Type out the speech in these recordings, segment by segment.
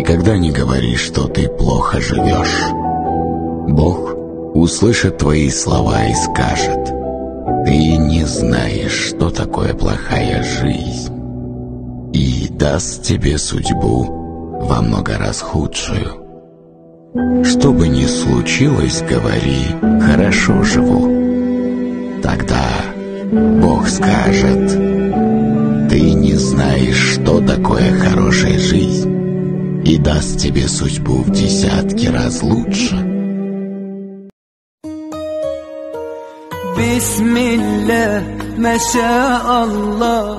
Никогда не говори, что ты плохо живешь. Бог услышит твои слова и скажет: ты не знаешь, что такое плохая жизнь, и даст тебе судьбу во много раз худшую. Что бы ни случилось, говори: хорошо живу. Тогда Бог скажет: ты не знаешь, что такое хорошая жизнь, и даст тебе судьбу в десятки раз лучше. بسم الله ما شاء الله،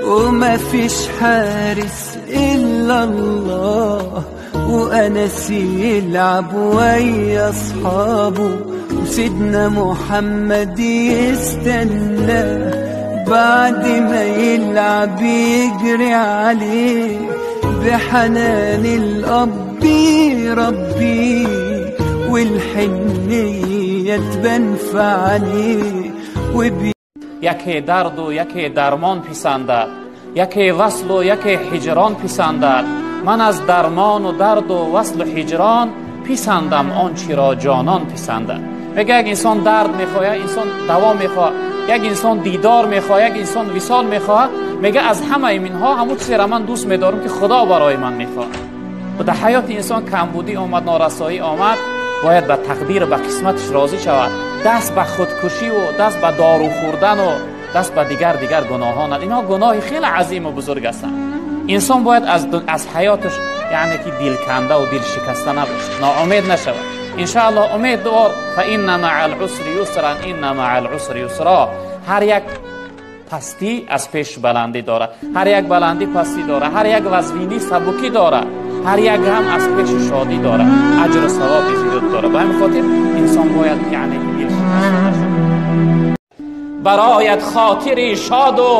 وما فيش حارس إلا الله، وأنس يلعب ويا أصحابه، وسيدنا محمد يستناه بعد ما يلعب يجري عليه، بحنان الأب يربيه والحنية تبان في عينيه. Яке дарду яке дармон писандад, яке васлу яке ҳиҷрон писандад. Ман аз дармону дарду васлу ҳиҷрон писандам он чиро ҷонон писандад. Мега як инсон дард мехоҳад, инсон даво мехоҳад, як инсон дидор мехоҳад, як инсон висол мехоҳад. Мега аз ҳамаи инҳо ҳамон чизеро ман дӯст медорам ки Худо барои ман мехоҳад. Дар ҳаёти инсон камбудӣ омад, норасоӣ омад, бояд ба тақдир, ба қисматаш розӣ шавад. Даст ба худкушиву даст ба дору хӯрдану даст ба дигар гуноҳон. Инҳо гуноҳи хеле азиму бузург ҳастанд. Инсон бояд аз ҳаёташ яъне ки дилканда ва дилшикаста набошад, ноумед нашавад. Иншааллоҳ умед дор. فإن مع العسر يسرا إن مع العسر يسرا. Ҳар як пастӣ аз пеш баландӣ дорад, ҳар як баландӣ пастӣ дорад, ҳар як вазвинӣ сабукӣ дорад, ҳар як ғам аз пеши шодӣ дорад, аҷру савоби зиёд дорад. Ба ҳамин хотир инсон бояд яъне дилшикаста нашавад. Барояд хотири шоду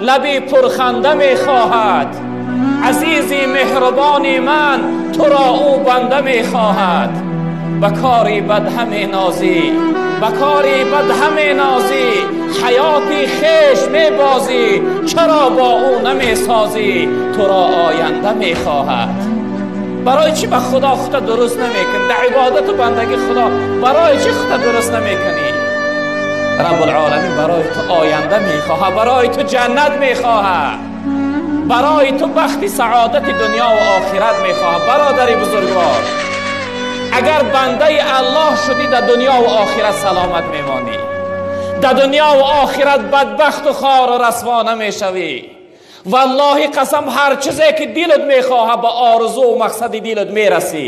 лаби пурханда мехоҳад, азизи меҳрубони ман туро ӯ банда мехоҳад. Ба кори бад ҳаме нозӣ, ба кори бад ҳаме нозӣ, ҳаёти хеш мебозӣ, чаро бо ӯ намесозӣ, туро оянда мехоҳад. Барои чӣ ба Худо худта дуруст намекунӣ? Дар ибодату бандагии Худо барои чӣ худта дуруст намекунӣ? Раббулъоламин барои ту оянда мехоҳад, барои ту ҷаннат мехоҳад, барои ту бахти саодати дунё ва охират мехоҳад. Бародари бузургвор, агар бандаи Аллоҳ шудӣ, дар дунё ва охират саломат мемонӣ, дар дунё ва охират бадбахту хору расво намешавӣ. Валлоҳи қасам, ҳар чизе ки дилат мехоҳад ба орзу ва мақсади дилат мерасӣ.